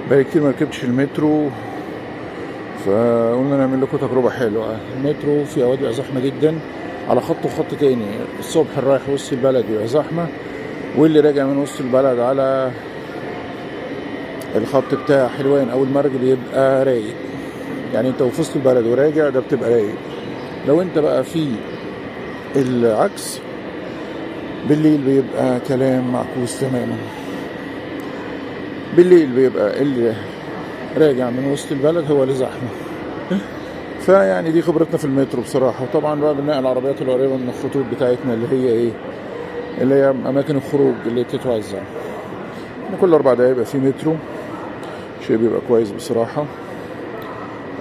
بقالي كتير ما ركبتش المترو، فقلنا نعمل لكم تجربة حلوة. المترو في اوقات بيبقى زحمة جدا على خط وخط تاني. الصبح رايح وسط البلد بيبقى زحمة، واللي راجع من وسط البلد على الخط بتاع حلوان او المرج بيبقى رايق. يعني انت وفي وسط البلد وراجع ده بتبقى رايق. لو انت بقى في العكس بالليل بيبقى كلام معكوس تماما. بالليل بيبقى اللي راجع من وسط البلد هو اللي زحمة. فيعني دي خبرتنا في المترو بصراحة. وطبعا بقى بننقل العربيات القريبة من الخطوط بتاعتنا اللي هي ايه، اللي هي اماكن الخروج اللي بتتوزع. كل 4 دقايق يبقى في مترو، شيء بيبقى كويس بصراحة.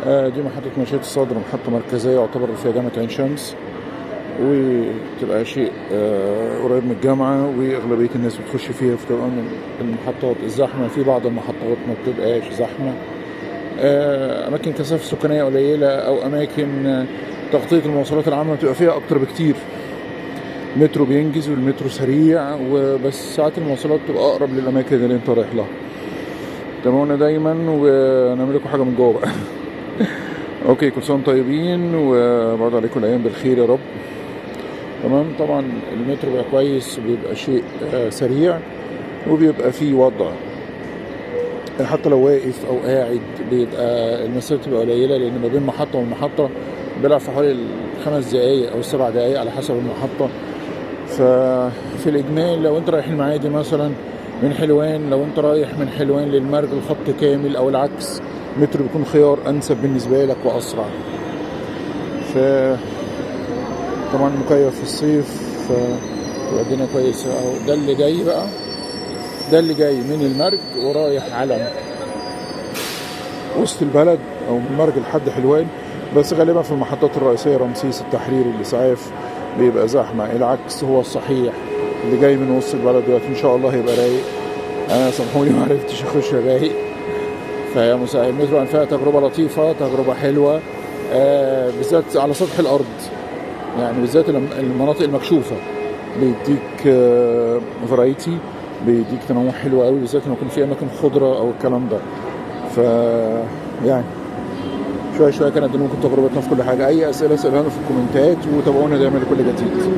دي محطة مشاة الصدر، محطة مركزية يعتبر فيها جامعة عين شمس، وتبقى شيء قريب من الجامعة، وأغلبية الناس بتخش فيها، فتبقى من المحطات الزحمة. في بعض المحطات ما بتبقاش زحمة. أماكن كثافة سكانية قليلة أو أماكن تغطية المواصلات العامة بتبقى فيها أكتر بكتير. المترو بينجز والمترو سريع، وبس ساعات المواصلات بتبقى أقرب للأماكن اللي أنت رايح لها. تابعونا دايما ونعمل لكم حاجة من جوه بقى. okay، كل سنة طيبين وبعد عليكم الايام بالخير يا رب. تمام. طبعا المترو بيبقى كويس وبيبقى شيء سريع، وبيبقى فيه وضع حتى لو واقف او قاعد بيبقى المسافة بتبقى قليله، لان ما بين محطة والمحطه بيلعب في حوالي 5 دقائق او 7 دقائق على حسب المحطة. ففي الاجمال لو انت رايح المعادي مثلا من حلوان، لو انت رايح من حلوان للمرج الخط كامل او العكس، المترو بيكون خيار انسب بالنسبة لك واسرع. ف طبعا مكيف في الصيف، فتبقى الدنيا كويسة. اهو ده اللي جاي بقى، ده اللي جاي من المرج ورايح على وسط البلد او من المرج لحد حلوان، بس غالبا في المحطات الرئيسية رمسيس، التحرير، الاسعاف بيبقى زحمة. العكس هو الصحيح، اللي جاي من وسط البلد دلوقتي ان شاء الله هيبقى رايق. انا سامحوني ما عرفتش اخش رايق. فيا مساعد المترو انفاق تجربه لطيفة، تجربه حلوة، بالذات على سطح الارض، يعني بالذات المناطق المكشوفه بيديك variety، بيديك تنوع حلو قوي، بالذات لما يكون في اماكن خضرة او الكلام ده. ف يعني شوية شوية كانت لكم تجربتنا في كل حاجة. اي اسئلة اسالوها في الكومنتات، وتابعونا دايما لكل جديد.